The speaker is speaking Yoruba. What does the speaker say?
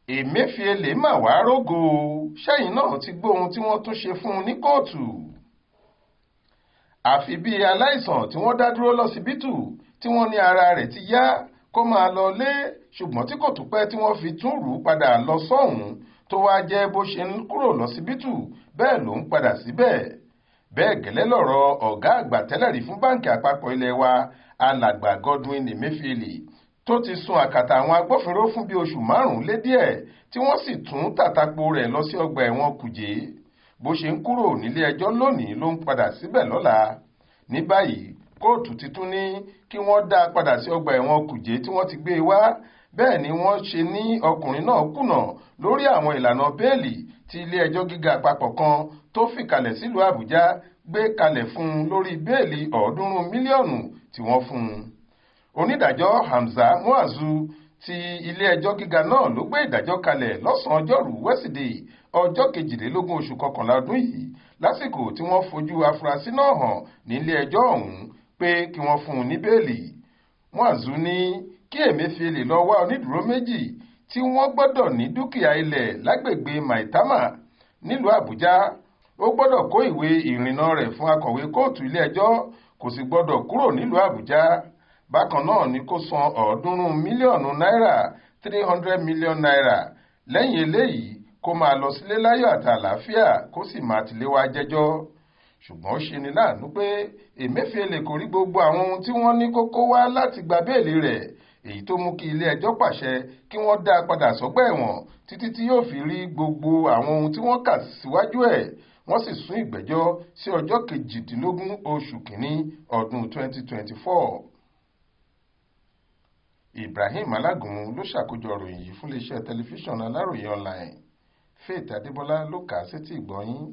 Emefiele mà wàá rògo, ṣẹ́yìn náà ti gbọ́ ohun tí wọ́n tún ṣe fún un ní kóòtù. Àfi bíi aláìsàn tí wọ́n dá dúró lọsibítù tí wọ́n ní ara rẹ̀ ti yá kó máa lọ lé, ṣùgbọ́n tí kò tún pẹ́ tí wọ́n fi tún rú padà lọ sọ́hùn-ún, tó wáá jẹ́ bó ṣe ń kúrò lọsibítù bẹ́ẹ̀ ló ń padà síbẹ̀. Bẹ́ẹ̀ gẹ́lẹ́ lọ̀rọ̀ ọ̀gá àgbà tẹ́lẹ̀ rí fún báǹkì àpapọ̀ ilé wa, alàgbà Godwin Emefiele, tó ti sun àkàtà àwọn agbófinró fún bíi oṣù márùn-ún lé díẹ̀, tí wọ́n sì tún tàtàpọ̀ rẹ̀ lọ sí ọgbà ẹ̀wọ̀n Kùjé. Bó ṣe ń kúrò nílé ẹjọ́ lónìí ló ń padà síbẹ̀ lọ́la. Ní báyìí, kóòtù ti tún ní kí wọ́n dá a padà sí ọgbà ẹ̀wọ̀n Kùjé tí wọ́n ti gbé e wá. Bẹ́ẹ̀ ni wọ́n ṣe ní ọkùnrin náà kùnà lórí àwọn ìlànà bẹ́ẹ̀lì tí ilé ẹjọ́ gíga àpapọ̀ kan tó fìkàlẹ̀ sílùú Àbújá gbé kalẹ̀ fún un lórí bẹ́ẹ̀lì 300 mílíọ̀nù tí wọ́n fún un. Onídàájọ́ Hamza Muazu ti ilé-ẹjọ́ gíga náà ló gbé ìdájọ́ kalẹ̀ lọ́sàn-án ọjọ́rùú wẹ́sídẹ̀ẹ́ ọjọ́ 22 oṣù kọkànlá ọdún yìí, lásìkò tí wọ́n fojú afurasí náà hàn nílé-ẹjọ́ ọ̀hún pé kí wọ́n fún un ní bẹ́ẹ̀lì. Muazu ní kí Emefiele lọ wá onídùúró méjì tí wọ́n gbọ́dọ̀ ní dúkìá ilẹ̀ lágbègbè Maitama nílùú Àbújá. Ó gbọ́dọ̀ kó ìwé ìrìnnà rẹ̀ fún akọ̀wé kóòtù ilé-ẹjọ́, kò sì gbọ́dọ̀ kúrò nílùú Àbújá. Bákan náà ni kó san 300 mílíọ̀nù náírà 300 million naira. Lẹ́yìn eléyìí, kó máa lọ sílé láyọ̀ àti àlàáfíà, kó sì máa tilé wá jẹ́jọ́. Ṣùgbọ́n ó ṣe ni láàánú pé Emefiele kò rí gbogbo àwọn ohun tí wọ́n ní kó kó wá láti gba béèlì rẹ̀, èyí tó mú kí ilé-ẹjọ́ pàṣẹ kí wọ́n dá a padà sọ́gbà ẹ̀wọ̀n títí tí yóò fi rí gbogbo àwọn ohun tí wọ́n kà síwájú ẹ̀. Wọ́n sì sún ìgbẹ́jọ́ sí ọjọ́ 18 oṣù kínní ọdún 2024. Ibrahim Alágúnmu ló ṣàkójọ ìròyìn yìí fún iléeṣẹ́ tẹlifíṣàn Aláròye Online. Faith Adébọlá ló kà á sétí ìgbọ́ yín.